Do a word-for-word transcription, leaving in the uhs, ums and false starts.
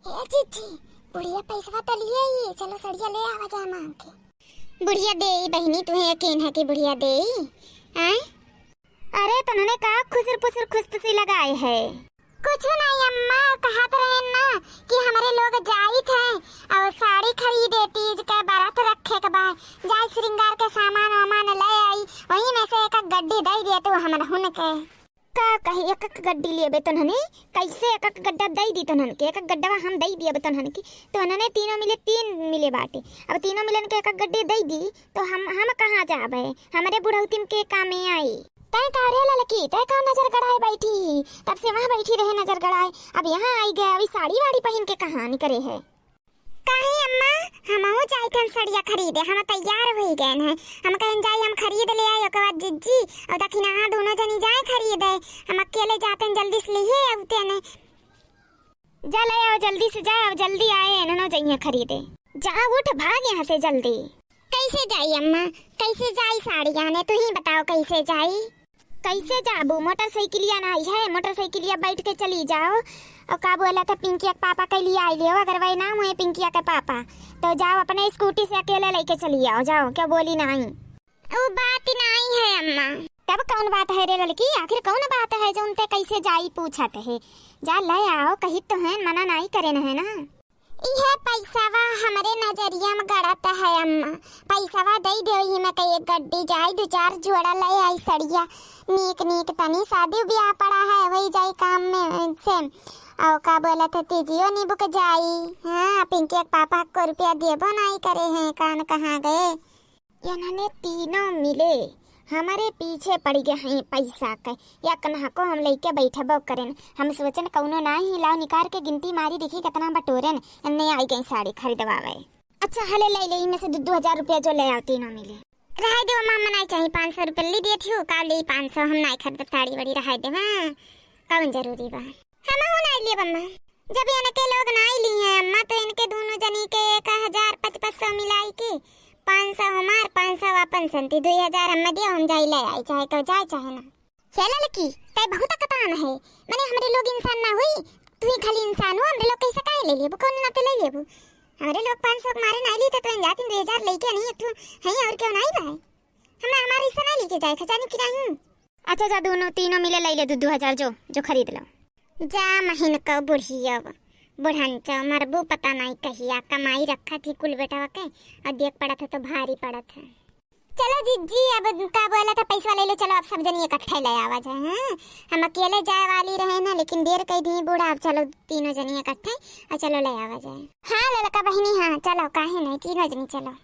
हे जीजी, बुढ़िया पैसवा त लिहे ही, चलो सड़िया ले आवा जाए मांग के। बुढ़िया देई बहिनी, तुहे यकीन है कि बुढ़िया देई? आय? अरे तन्हने का खुसुर पुसुर खुसफुसी लगाए है? कुछ नहीं अम्मा, कहत रहे ना कि हमरे लोग जाइत है और साड़ी खरीदे, तीज के बरत रखे के बा, जाए श्रृंगार के सामान वामान ले आई, वही में से एक एक गड्डी दे दिए तू हमरहुन के। का कही, एक एक गड्डी लेबे तन्हने? कैसे एक एक गड्डा दे दी तन्हन के? एक एक गड्डवा हम दे दिए तन्हन के। तन्हने तीनों मिले, तीन मिले बाटे, अब तीनों मिलन के एक एक गड्डी दे दी तो हम, हम कहाँ जाबे? हमरे बुढ़ौती में के कामे आई? तय का रे ललकी, तय का नजर गड़ाए बैठी ही? तब से वहाँ बैठी रहे नजर गड़ाए, अब यहाँ आई गए, अभी साड़ी वाड़ी पहन के कहाँ निकरे है? काहे अम्मा, हमहू जाइत हन सड़िया खरीदे, हम तैयार होई गए हैं। हम कहन जाई, हम खरीद ले आई, ओकर बाद जिज्जी और दखिनहा दोनों जनी जाए खरीदे, हम अकेले जाते हैं, जल्दी से लिहे अउते ने। जा ले आओ जल्दी से, जा, अब जल्दी आए, इन्हनो जइहे खरीदे। जा उठ, भाग यहाँ से जल्दी। कैसे जाई अम्मा, कैसे जाई साड़ी आने, तू ही बताओ कैसे जाई? कैसे जाबू? मोटरसाइकिलिया नाई है, मोटरसाइकिलिया बैठ के चली जाओ। और का बोला था, पिंकिया के पापा के लिए आई लियो, अगर वही ना हुए पिंकिया के पापा, तो जाओ अपने स्कूटी से अकेले लेके चली आओ, जाओ, क्या बोली नाई। वो बात ही नाई है अम्मा। तब कौन बात है रे ललकी, आखिर कौन बात है जो उनते कैसे जाई पूछत है? जा ले आओ, कही तो है, मना नाई करे न है ना। इहे पैसवा हमरे नजरिया में गड़त है अम्मा, पैसवा दे दो, इही में के एक गड्डी जाई, दो चार जोड़ा ले आई सड़िया, नीक नीक तनी शादी ब्याह पड़ा है, वही जाई काम में से। और का बोला था, तीजियो नी बुक जाई। हाँ, पिंकी के पापा को रुपया देबो नाई करे हैं, कान कहाँ गए? इन्हने तीनों मिले हमरे पीछे पड़ गए हैं पैसा के। या कन्हा को हम लेके बैठबो करेन। हम सोचन कौनो नाही, लाओ निकार के गिनती मारी, देखी कितना बटोरेन। इन्ने आई गई साड़ी खरीदवावे। अच्छा हले ले ले, इनमें से दो दो हजार रुपया जो ले आओ तीनों मिले। रहे दो मामा, नाई चाहिए, पाँच सौ रुपया ले दिए थे, का ले पाँच सौ, हम नाई खरीद साड़ी वाड़ी, रहे दे। हाँ, कौन जरूरी बा? हम हूँ नाई लिए अम्मा। जब इनके लोग नाई लिए हैं अम्मा, तो इनके दोनों जनी के एक हजार पचपन सौ मिलाई के, पाँच सौ हमार, पाँच सौ अपन संती, दो हजार अम्मा दियो, हम जाई ले आई, चाहे कहो जाए चाहे ना। हे ललकी, तै बहुत कतान है, मने हमरे लोग इंसान ना हुई, तू ही खाली इंसान हो, हमरे लोग कैसे काहे ले लेबू, कौन नाते ले लेबू? हमरे लोग पाँच सौ के मारे नाई ली, तो तू जाती दो हजार लेके नहीं, तू है और क्यों नाई भाई? हमें हमारे हिस्सा नाई लेके जाए, खजानी की नहीं। अच्छा जा, दोनों तीनों मिले ले ले दो दो हजार, जो जो खरीद लो। जा महिन क बुढ़ियव, बुढ़ंचव, मरबू पता नाई कहिया, कमाई रखा थी कुल बेटवा के, और देख पड़त है तो भारी पड़त है। चलो जिज्जी, अब का बोला था, पैसा ले लो, चलो अब सब जनी इकट्ठे ले आवा जाए। हाँ, हम अकेले जाए वाली रहे ना, लेकिन देर कई दी बूढ़ा, अब चलो तीनों जनी इकट्ठे और चलो ले आवा जाए। हाँ ललका बहिनी, हाँ चलो, काहे नहीं, तीनों जनी चलो।